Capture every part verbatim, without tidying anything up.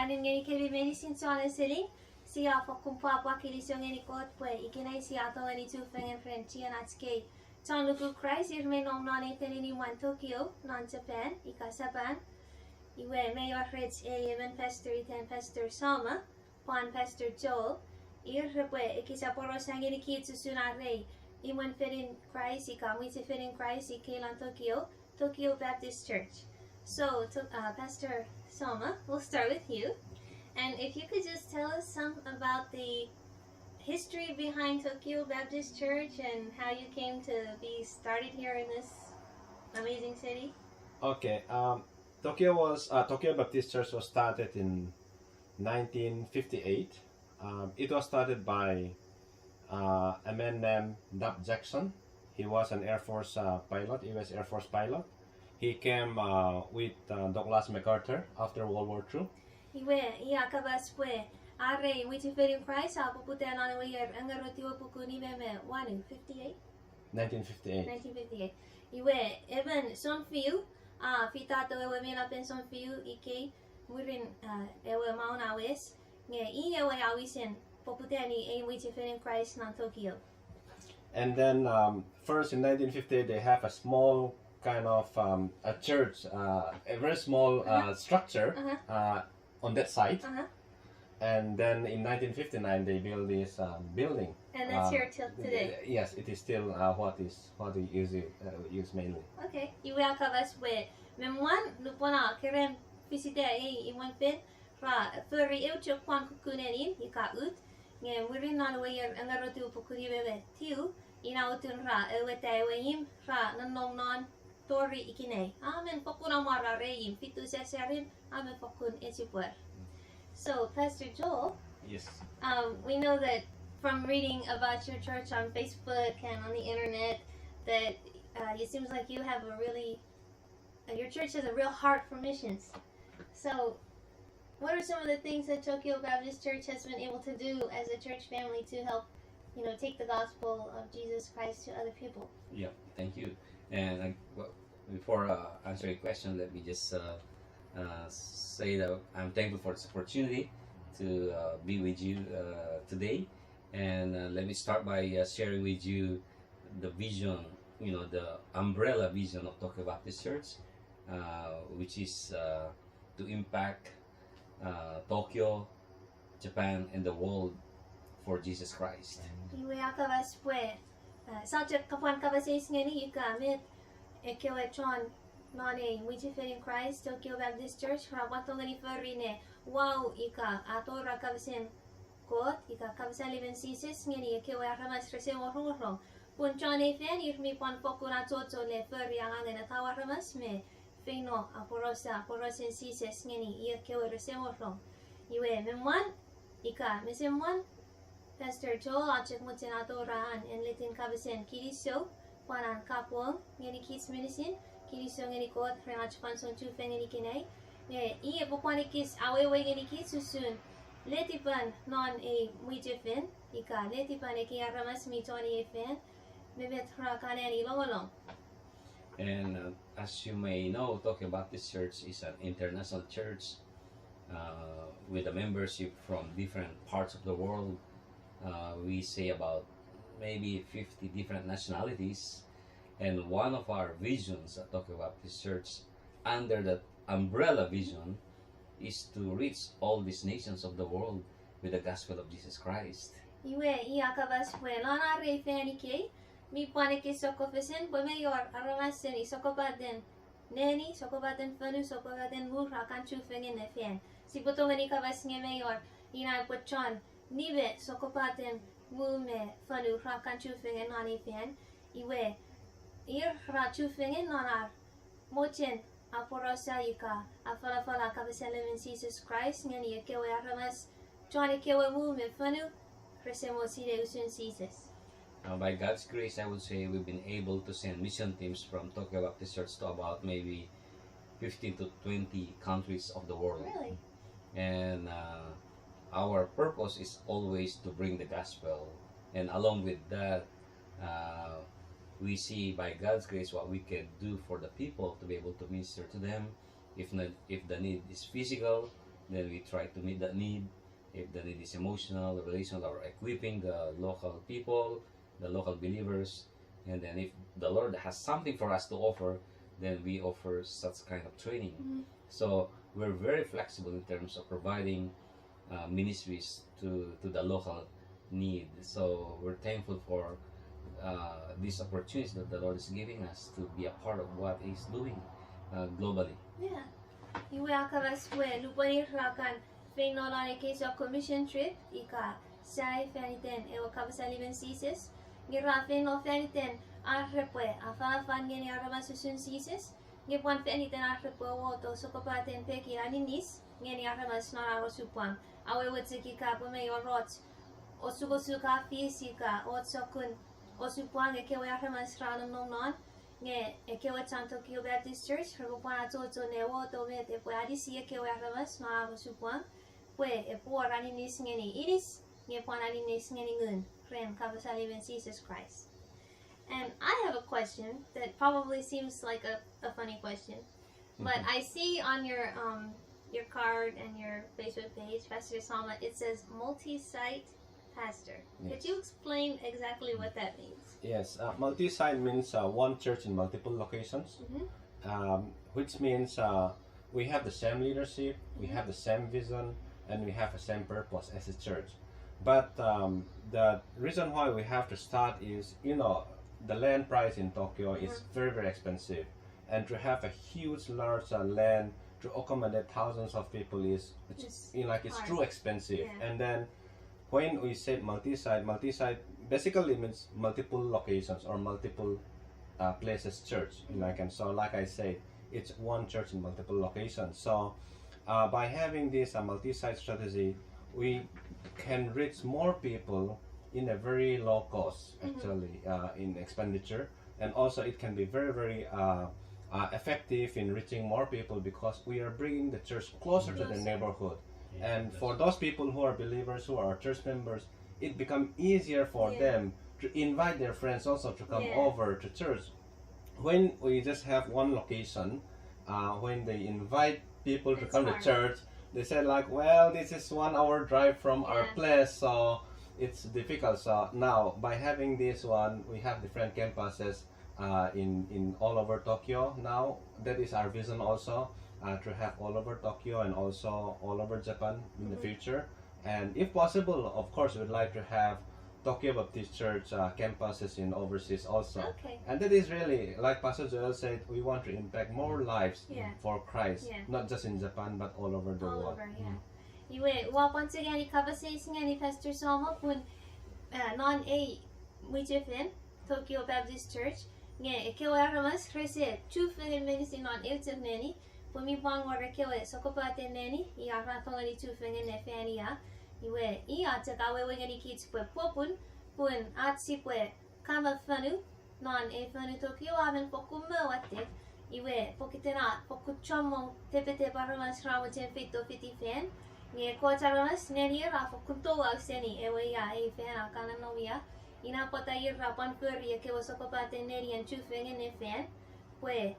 Anin ngenikemi meinisin chon ausening, sia fokkun pwapwa kinisou ngeni Kot pwe ikenai sia tongeni chufengen ren chienach kei chon nuku Kraist ir mi nom non ei tenin imwan Tokyo non Japan ika Sapan. Iwe mi wor rech ei emon pastor iten Pastor Soma pwan Pastor Joel, ir repwe ekis aporausa ngenikich usun ar ei imwen fenin Kraist ika mwichefenin Kraist ikei lon Tokyo, Tokyo Baptist Church. So, to, uh, Pastor Soma, we'll start with you. And if you could just tell us some about the history behind Tokyo Baptist Church and how you came to be started here in this amazing city. Okay, um, Tokyo was, uh, Tokyo Baptist Church was started in nineteen fifty-eight. Um, it was started by, uh, a man named Dub Jackson. He was an Air Force, uh, pilot, U S Air Force pilot. He came, uh, with, uh, Douglas MacArthur after World War Two. Iwe, i a kapas pwe, are mwichefenin Kraist a poputa non ewe ier engerou tiwepuku nime me wanu, fifty-eight? Nineteen fifty-eight. Nineteen fifty-eight. Iwe, emon sounfiu, a fitato ewe meinapen sounfiu ikei, mwirin, uh, ewe maun a wes, nge i ewe a wisen poputani ei mwichefenin Kraist non Tokyo. And then, um, first in nineteen fifty-eight, they have a small kind of, um, a church, uh, a very small, uh, structure, uh, on that site. And then in nineteen fifty-nine, they built this, um, building. And that's here till today. Yes, it is still, uh, what is, what we use it, uh, use mainly. Okay, iwe a kapas pwe me mwan nupwen a keren fisita ei imwen fen, ra fori eu chok pwan kukkun enin ika ut, nge mwirin non ewe ier engerou tiwepuku nime me tiu, ina otun ra aueta ewe imw ra nonnom non tori ikenai. A men fokkun amwarar ei imw, fitu sesarim, a men fokkun echipwer. So, Pastor Joel, yes, um, we know that from reading about your church on Facebook and on the internet that, uh, it seems like you have a really, uh, your church has a real heart for missions. So, what are some of the things that Tokyo Baptist Church has been able to do as a church family to help, you know, take the gospel of Jesus Christ to other people? Yeah, thank you. And, uh, well, before, uh, answering your question, let me just, uh, uh, say that I'm thankful for this opportunity to, uh, be with you, uh, today. And, uh, let me start by, uh, sharing with you the vision, you know, the umbrella vision of Tokyo Baptist Church, uh, which is, uh, to impact, uh, Tokyo, Japan, and the world for Jesus Christ. Iwe a kapas pwe, uh, sa chok kapwan kapas eis ngeni ika met ekkewe chon non ei mwichefenin Kraist Tokyo Baptist Church ra pwan tongeni fori ne wau ika atora kapasen Kot ika kapasen allimen Jises ngeni ekkewe aramas rese mo rongorong. Pun chon ei fan ir mi pwan fokkun achocho ne fori angangen ekkewe aramas me feino aporausa porausen Jises ngeni ekkewe rese mo rong. Iwe me mwan ika mesemwan, Pastor Joel a chok mochen atora an enletin kapasen kinisou pwan an kapong ngeni kich meinisin, kinisou ngeni Kot ren ach fansoun chufengen ikenai. Nge i epwe pwan ekis awewe ngeni kich usun letipan non ei mwichefen ika letipan ekkei aramas mi chon ei fan me met ra kan ani longolong. And, uh, as you may know, Tokyo Baptist Church is an international church, uh, with a membership from different parts of the world. Uh, we say about maybe fifty different nationalities. And one of our visions at Tokyo Baptist Church, under that umbrella vision, is to reach all these nations of the world with the gospel of Jesus Christ. Iwe, i a kapas pwe non ar ei fan ikei, mi pwan ekkei sokkofesen pwe mei wor aramas seni sokkopaten neni, sokkopaten fonu, sokkopaten muu ra kan chufengen ne fan. Sipwe tongeni kapas nge mei wor ina epwe chon nime sokkopaten muu me fonu ra kan chufengen non ei fan. Iwe, ir ra chufengen non ar mochen aporausa ika afalafala kapasen allimen Jises Kraist ngeni ekkewe aramas chon ekkewe muu me fonu rese mo sinei usun Jises. Uh, by God's grace, I would say we've been able to send mission teams from Tokyo Baptist Church to about maybe fifteen to twenty countries of the world. Really? And, uh, our purpose is always to bring the gospel. And along with that, uh, we see by God's grace what we can do for the people to be able to minister to them. If not, if the need is physical, Then we try to meet that need, if the need is emotional, relational, or equipping the local people, the local believers. And then if the Lord has something for us to offer, then we offer such kind of training. So we're very flexible in terms of providing uh, ministries to, to the local need. So we're thankful for uh, this opportunity that the Lord is giving us to be a part of what He's doing uh, globally. Yeah. Iwe a kapas pwe nupwen ir ra kan feino non ekkei sokkun mission trip ika sai fan iten ewe kapas allimen Jises, nge ra feino fan iten ar repwe afanafan ngeni aramas usun Jises, nge pwan fan iten ar repwe uwato sokkopaten pekin aninis ngeni aramas non ar osupwang. Awewe chok ika pwe mei wor och osukosuk a fis ika och sokkun osupwang ekkewe aramas ra nonnom non, nge ekkewe chon Tokyo Baptist Church repwe pwan achocho ne uwato met epwe anisi ekkewe aramas non ar osupwang, pwe epwe wor aninis ngeni inis, nge pwan aninis ngeni ngun ren kapas allimen Jises Kraist. And I have a question that probably seems like a, a funny question, but I see on your um your card and your Facebook page, Pastor Salma, it says multi-site pastor. Could you explain exactly what that means? Yes, uh, multi-site means uh, one church in multiple locations, um, which means uh, we have the same leadership, we have the same vision, and we have the same purpose as a church. But um, the reason why we have to start is, you know, the land price in Tokyo is very, very expensive. And to have a huge, large uh, land to accommodate thousands of people is, it's, you know, like, it's too expensive. And then when we say multi-site, multi-site basically means multiple locations or multiple uh, places church. Like, and so, like I said, it's one church in multiple locations. So uh, by having this uh, multi-site strategy, we can reach more people in a very low cost, actually, uh, in expenditure. And also it can be very, very uh, uh, effective in reaching more people because we are bringing the church closer to the neighborhood. And for those people who are believers, who are church members, it becomes easier for them to invite their friends also to come over to church. When we just have one location, uh, when they invite people to come to church, they say, like, well, this is one hour drive from our place, so it's difficult. So now, by having this one, we have different campuses uh, in, in all over Tokyo now. That is our vision also, uh, to have all over Tokyo and also all over Japan in the future. And if possible, of course, we'd like to have Tokyo Baptist Church uh, campuses in overseas also. And that is really, like Pastor Joel said, we want to impact more lives for Christ, not just in Japan, but all over the world. Iwe, ua pwan chok ani kapas eis ngeni Pastor Salma pun uh, non ei mwichefen, Tokyo Baptist Church, nge ekkewe aramas rese chufengen meinisin non eu chok neni, pwe mi pwan wor ekkewe sokkopaten neni ia ra tongeni chufengen ne fan ia. Iwe, i a chok awewe ngeni kich pwe popun, pun ach sipwe kamo fonu non ei fonu Tokyo a men fokkun mo watte. Iwe pokiten a fokkun chommong tepetep aramas ra mochen feito fiti fan, nge ekkoch aramas nenier a fokkun touau seni ewe ia ei fan a kan nonnom ia. Ina pwata ir ra pwan fori ekkewe sokkopaten nenien chufengen ne fan, pwe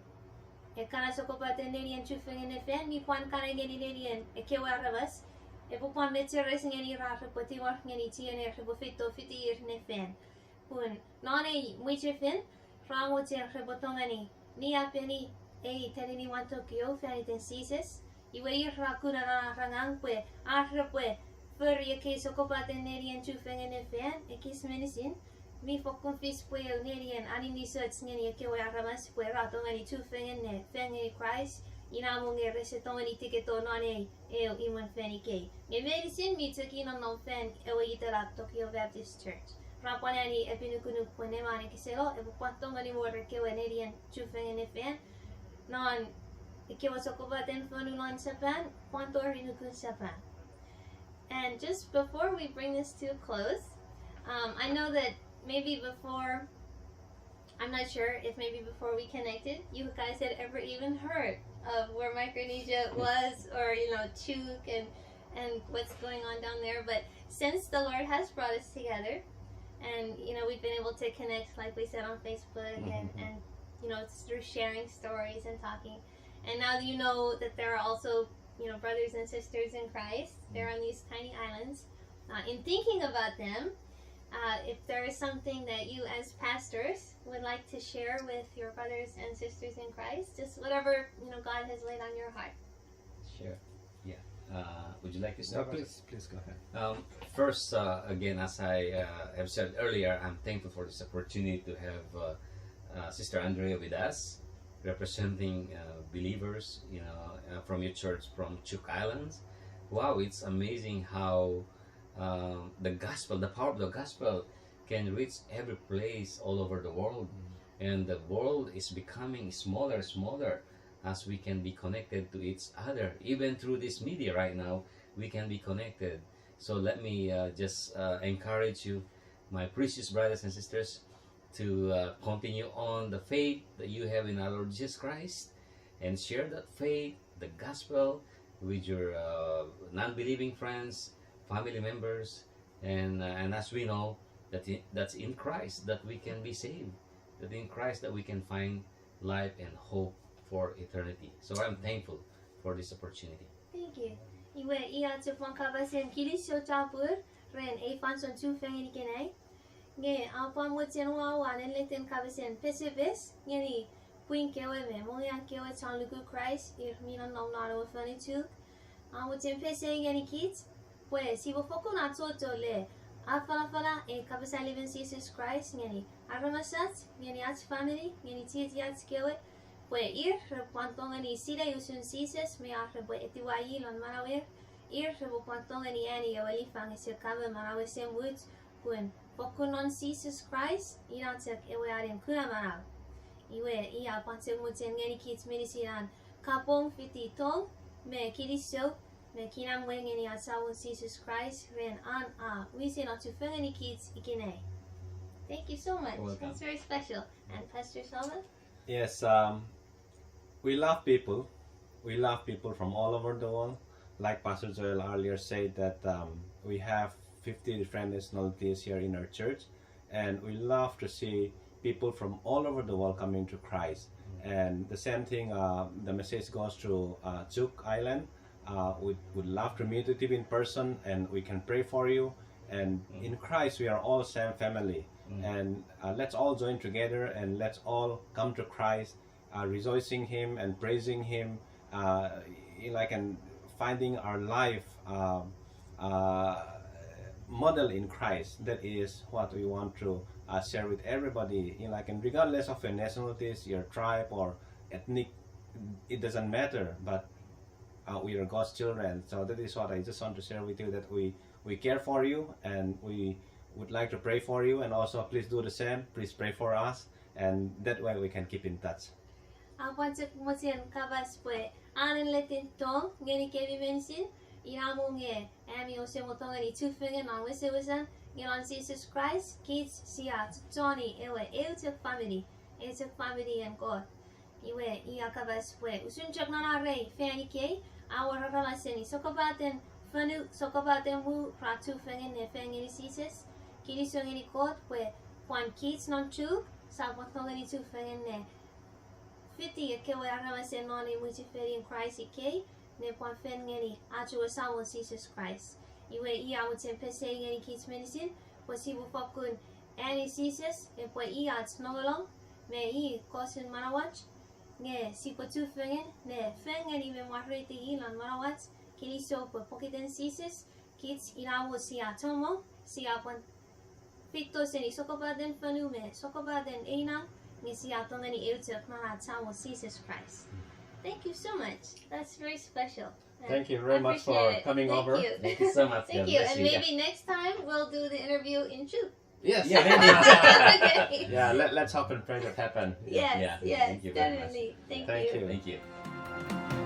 ekkana sokkopaten nenien chufengen ne fan mi pwan kan ngeni nenien ekkewe aramas, epwe pwan mecheres ngeni ir ar repwe tingor ngeni chiener repwe feito fiti ir ne fan. Pun non ei mwichefen ra mochen repwe tongeni niapeni ei tenini wan Tokyo fan iten Jises. Iwe ir ra kuna non ar angang pwe ar repwe fori ekkei sokkopaten nenien chufengen ne fan ekis meinisin, mi fokkun fis pwe eu nenien aninisoch ngeni ekkewe aramas pwe ra tongeni chufengen ne fan ngeni Kraist, ina mo nge rese tongeni tiketo non ei eu imwen fan ikei. Nge meinisin mi chok nonnom fan ewe itelap Tokyo Baptist Church. Ra pwan ani epinukunuk pwe neman ekiseno epwe pwan tongeni wor ekkewe nenien chufengen ne fan non ekkewe sokkopaten fonu non Japan pwan tori nukun Japan. And just before we bring this to a close, um, I know that maybe before, I'm not sure if maybe before we connected, you guys had ever even heard of where Micronesia was, or, you know, Chuuk and, and what's going on down there. But since the Lord has brought us together, and, you know, we've been able to connect, like we said, on Facebook and, and, you know, through sharing stories and talking. And now you know that there are also you know, brothers and sisters in Christ. They're on these tiny islands. Uh, in thinking about them, uh, if there is something that you as pastors would like to share with your brothers and sisters in Christ, just whatever, you know, God has laid on your heart. Sure. Yeah. Uh, would you like to start, Pastor? Please, please go ahead. Um, first, uh, again, as I, uh, have said earlier, I'm thankful for this opportunity to have, uh, uh, Sister Andrea with us, representing, uh, believers, you know, uh, from your church from Chuuk Islands. Wow, it's amazing how, um, the gospel, the power of the gospel can reach every place all over the world. And the world is becoming smaller, smaller as we can be connected to each other. Even through this media right now, we can be connected. So let me, uh, just, uh, encourage you, my precious brothers and sisters, to, uh, continue on the faith that you have in our Lord Jesus Christ and share that faith, the gospel, with your, uh, non-believing friends, family members, and, uh, and as we know, that i- that's in Christ that we can be saved, that in Christ that we can find life and hope for eternity. So I'm thankful for this opportunity. Thank you. Iwe, ia chok pwan kapasen kinisou chapur ren ei fansoun chufengen ikenai. Nge a pwan mochen uaua ennetin kapasen pesepes ngeni pwin kewe me mongean kewe chon luku Kraist ir mi nonnom non ewe fonu Chuuk. A mochen pesei ngeni kich pwe sipwe fokkun achocho le afanafana ei kapas allimen Jises Kraist ngeni aramasach, ngeni ach famini, ngeni chiechiach kewe, pwe ir repwe pwan tongeni sinei usun Jises me ar repwe etiwa i lon manauer, ir repwe pwan tongeni ani ewe lifang ese kamo manau ese much, pun fokkun non Jises Kraist ina chok ewe anen kuna manau. Iwe, ia pwan chok mochen ngeni kich meinisin an kapong fiti tong me kinisou me kinamwe ngeni ach Samon Jises Kraist ren an a wisen achufengeni kich ikenai. Thank you so much. You're welcome. That's very special. And Pastor Solomon? Yes, um, we love people. We love people from all over the world. Like Pastor Joel earlier said that, um, we have fifty different nationalities here in our church, and we love to see people from all over the world coming to Christ. And the same thing, uh, the message goes to, uh, Chuuk Island. Uh, we would love to meet with you in person, and we can pray for you. And in Christ, we are all same family. And, uh, let's all join together and let's all come to Christ, uh, rejoicing Him and praising Him, uh, in, like, and finding our life, uh, uh, model in Christ. That is what we want to, uh, share with everybody. In, like, and regardless of your nationalities, your tribe or ethnic, it doesn't matter. But, uh, we are God's children. So that is what I just want to share with you, that we, we care for you and we would like to pray for you. And also, please do the same. Please pray for us. And that way we can keep in touch. A pwan chok mochen kapas pwe an ennetin tong ngeni kemi meinisin, inamo nge ami ouse mo tongeni chufengen non wesewesen, nge non Jises Kraist kich sia choni ewe eu chok famini, eu chok famini en Kot. Iwe, ia kapas pwe usun chok non arei fan ikei, a wor aramas seni sokkopaten fonu, sokkopaten muu ra chufengen ne fen ngeni Jises. Kinisou ngeni Kot pwe pwan kich non Chuuk sia pwan tongeni chufengen ne fiti ekkewe aramasen non ei mwichefenin Kraist ikei, ne pwan fen ngeni ach we Samon Jises Kraist. Iwe, ia mochen pesei ngeni kich meinisin pwe sipwe fokkun ani Jises epwe i ach nongonong me i kosen manauach, nge sipwe chufengen ne fen ngeni me mwareiti i lon manauach. Kinisou pwe pokiten Jises kich inamo sia chommong, sia pwan feito seni sokkopaten fonu me sokkopaten einang, nge sia tongeni eu chok non ach Samon Jises Kraist. Thank you so much. That's very special. Thank you very much for coming over. Thank you. Thank you so much. Thank you. And maybe next time we'll do the interview in Chuuk. Yes. Yeah, maybe. Okay. Yeah, let, let's hope and pray that happen. Yes, yes, definitely. Thank you. Thank you.